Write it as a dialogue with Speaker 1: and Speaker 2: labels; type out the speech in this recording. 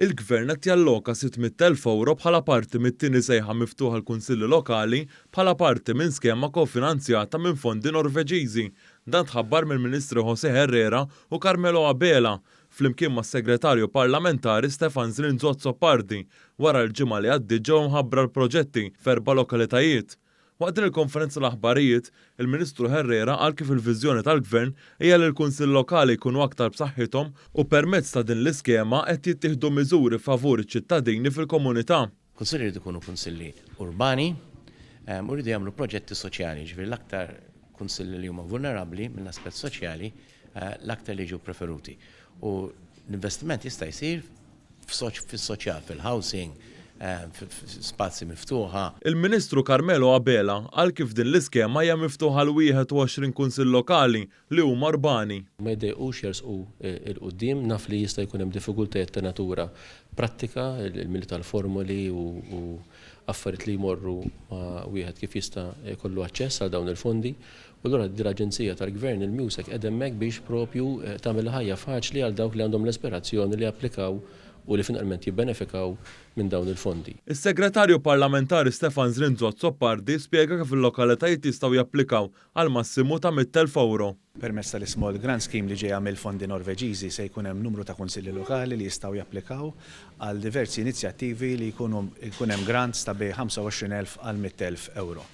Speaker 1: Il-Gvern qed jalloka 600,000 ewro bħala parti mit-tieni sejħa miftuħa għall-Kunsilli Lokali bħala parti minn skema kofinanzjata minn fondi Norveġiżi. Dan tħabbar mill-Ministri José Herrera u Carmelo Abela flimkien mas-Segretarju Parlamentari Stefan Zrinzo Azzopardi wara l-ġimgħa li għaddiet ġew imħabbra l-proġetti f'erba' lokalitajiet. Waqt din il-konferenza tal-aħbarijiet, il-Ministru Herrera qal kif il-viżjoni tal-Gvern hija li l-Kunsill Lokali jkunu aktar b'saħħithom u permezz ta' din l-iskema qed jittieħdu miżuri favur iċ-ċittadini fil-komunità.
Speaker 2: Kunsilli jridu jkunu kunsilli urbani u jridu jagħmlu proġetti soċjali, jiġifieri l-aktar kunsilli li huma vulnerabbli mill-aspett soċjali l-aktar li jiġu preferuti. U l-investiment jista' jsir fis-soċjal, fil-housing, f'spazji miftuħa.
Speaker 1: Il-Ministru Carmelo Abela qal kif din l-iskema hija miftuħa għal 21 kunsill lokali li huma urbani.
Speaker 3: Ma jiddejqux jersqu 'l quddiem. Naf li jista' jkun hemm diffikultajiet ta' natura prattika, il-mili tal-formoli u affarijiet li jmorru ma' wieħed kif jista' jkollu aċċess għal dawn il-fondi. U allura din l-aġenzija tal-Gvern, il-MUSEC, qiegħda hemmhekk biex propju tagħmel il-ħajja faċli għal dawk li għandhom l-aspirazzjoni li japplikaw u li finalment jibbenefikaw minn dawn il-fondi.
Speaker 1: Is-Segretarju Parlamentari Stefan Zrinzo Azzopardi spjega kif il-lokalitajiet jistgħu japplikaw għal massimu ta' 100,000 ewro.
Speaker 4: Permezz tal-Small Grant Scheme li ġejja mill-fondi Norveġiżi se jkun hemm numru ta' kunsilli lokali li jistgħu japplikaw għal diversi inizjattivi li jkunu jkun hemm grants ta' bejn 25,000 għal 100,000 ewro.